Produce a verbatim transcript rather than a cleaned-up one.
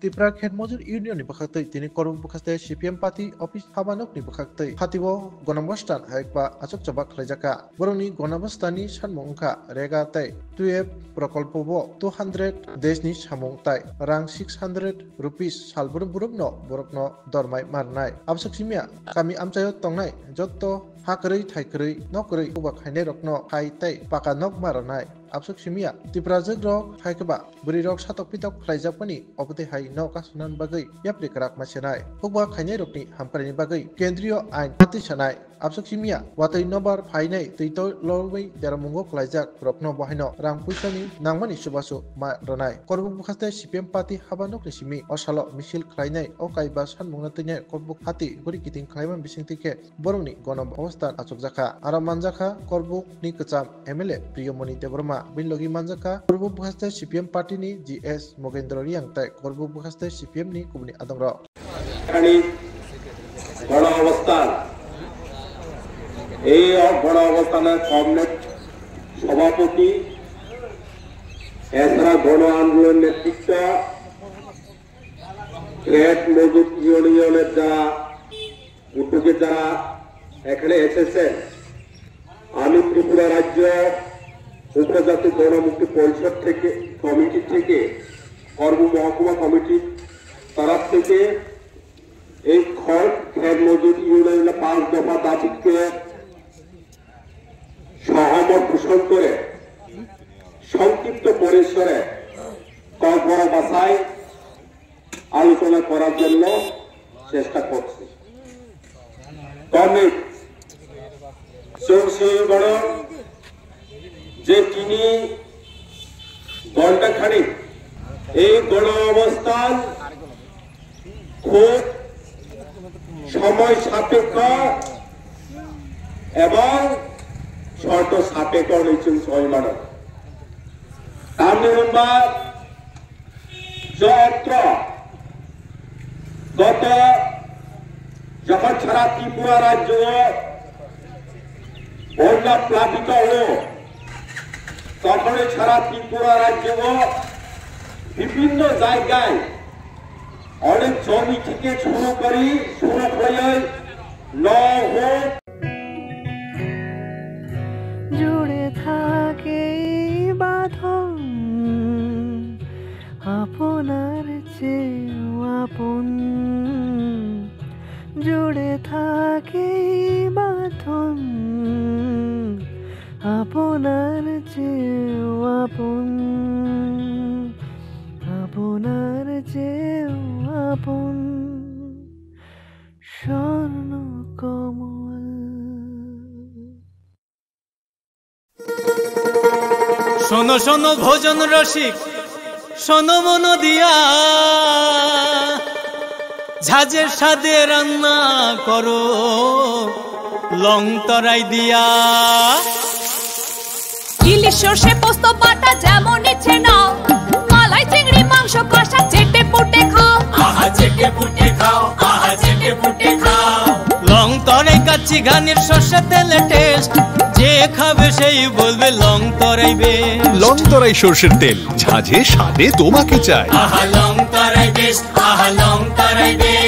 Tipra Khet Mojur Union ni bwkhaktwi tini Korbuk bwkhaste C P M party office habanokni bwkhaktwi hatio gonobostan hai ba achuk chobak khlaijakha. Borokni gonobostani sanmung wngkha rega tei twelve prokolpo bo two hundred days ni samung tai rang six hundred rupees salbrum burukno borokno dormai marnai. Abswk simya kami amchaio tongnai jotto ha kwrwi thai kwrwi nok kwrwi buba khainai rokno hai tei paka nok marnai. Abswk simya Tiprajwk rok hai khe ba bwrwi rok satok pitok khlaijakmani obotwi hai no kasuna bagwi yapri kwrak ma senai. Hukba khainai rokni hamkrai ni bagwi kendriyo ain pati sanai. Abswk simya watwi nobar phainai twi to lorwi deramungo khlaijak rokno bohaino rang puisani nangmani chubachu ma rwnai. Korbuk bwkhaste C P M party habanokni simi o salo misil khlainai o kaiba sanmungno twinai Korbuk hati guri kiting khlaima bisingtwi khe borokni gono obostan achukjakha. Aro manjakha Korbukni kwcham M L A Priyomoni Debbarma, bini logi manjakha Korbuk bwkhaste C P M party ni G S Mogendra Reang tei Korbuk bwkhaste C P M ni kubuni adongrok. এখানে গণ অবস্থান, এই গণ অবস্থানের কমরেড সভাপতি, এছাড়া গণ আন্দোলন নেতৃত্ব, খেত মজুর ইউনিয়নের যারা উদ্যোগে যারা এখানে এসেছেন, আমি ত্রিপুরা রাজ্য উপজাতি গণমুক্তি পরিষদ থেকে, কমিটি থেকে, কর্ম মহকুমা কমিটির তরফ থেকে এই খ-, খেত মজুর ইউনিয়নের পাঁচ দফা দাবিতে সহমত পোষণ করে সংক্ষিপ্ত পরিসরে কর্মরা বাসায় আলোচনা করার জন্য চেষ্টা করছি। তবে চৌধুরী বড় যে তিনি ঘন্টা খানিক এই গণ অবস্থান খুব সময় সাপেক্ষ এবং শর্ত সাপেক্ষ নিশ্চয় ছয় মানব। তার নম্বর চৈত্র গত যখন সারা ত্রিপুরা রাজ্য বন্যা প্লাবিত হলো, তখনই সারা ত্রিপুরা রাজ্য বিভিন্ন জায়গায় অনেক জমি থেকে শুরু করি, শুরু হয়ে ন হোক। জুড়ে থাকে এই বাঁধন, আপনার চেয়েও আপন। জুড়ে থাকে এই বাঁধন, আপনার চেয়েও আপন, আপনার চেয়েও আপন। স্বর্ণ কমল। শোনো শোনো ভোজন রসিক, শোনো মন দিয়া, ঝাঁঝের স্বাদে রান্না করো লং তরাই দিয়া। ইলিশ সর্ষে পোস্ত বাটা যেমন ইচ্ছে নাও, মালাই চিংড়ি মাংস কষা চেটে পুটে খাও। আহা চেটে পুটে খাও, আহা চেটে পুটে খাও। লং তরাই কাচ্চি ঘানির সর্ষে তেলে টেস্ট, যে খাবে সেই বলবে লং তরাই বেস্ট। লং তরাই সর্ষের তেল, ঝাঁঝে স্বাদে তোমাকে চাই। আহা লং তরাই বেস্ট, আহা লং তরাই বেস্ট।